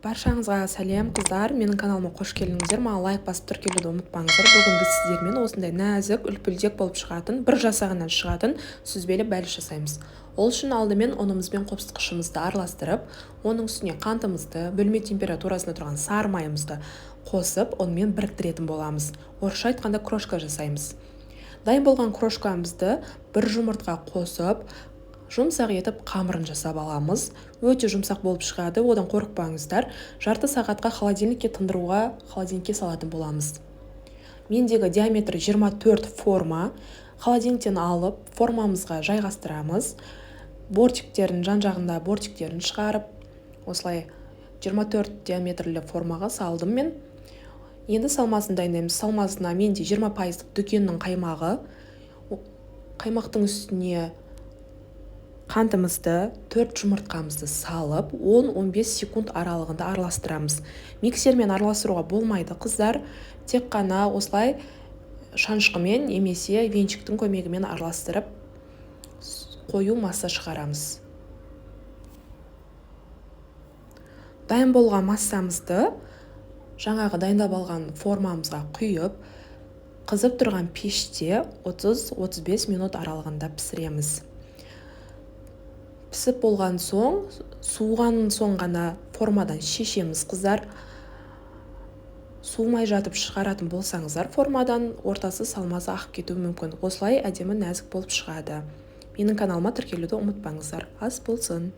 Баршаңызға сәлем, қыздар! Менің каналыма қош келдіңіздер. Маған лайк басып, тіркелуді ұмытпаңыздар. Бүгін біз сіздермен осындай нәзік, үлпілдек болып шығатын, бір жасағаннан шығатын сүзбелі бәліш жасаймыз. Ол үшін алдымен ұнымыз бен қопсытқышымызды араластырып, оның үстіне қантымызды, бөлме температурасында тұрған сары майымызды қосып, онымен біріктіретін боламыз. Орысша айтқанда, крошка жасаймыз. Дайын болған крошкамызды бір жұмыртқа қосып, жұмсақ етіп қамырын жасап аламыз. Өте жұмсақ болып шығады, одан қорықпаңыздар. Жарты сағатқа холодильникке тындыруға, холодильникке салатын боламыз. Мендегі диаметрі 24 форма. Холодильниктен алып, формамызға жайғастырамыз. Бортиктерін, жан жағында бортиктерін шығарып, осылай 24 диаметрлі формаға салдым мен. Енді салмасын дайындаймыз. Салмасына менде 20 пайыздық дүкеннің қаймағы. Қаймақтың үстіне қантымызды, төрт жұмыртқамызды салып, 10-15 секунд аралығында араластырамыз. Миксермен араластыруға болмайды, қыздар, тек қана осылай шанышқымен немесе венчиктің көмегімен араластырып, қою масса шығарамыз. Дайын болған массамызды жаңағы дайындап алған формамызға құйып, қызып тұрған пеште 30-35 минут аралығында пісіреміз. Пісіп болған соң, суыған соң ғана формадан шешеміз, қыздар. Суымай жатып шығаратын болсаңыздар формадан, ортасы салмасы ағып кетуі мүмкін. Осылай әдемі, нәзік болып шығады. Менің каналыма тіркелуді ұмытпаңыздар. Ас болсын!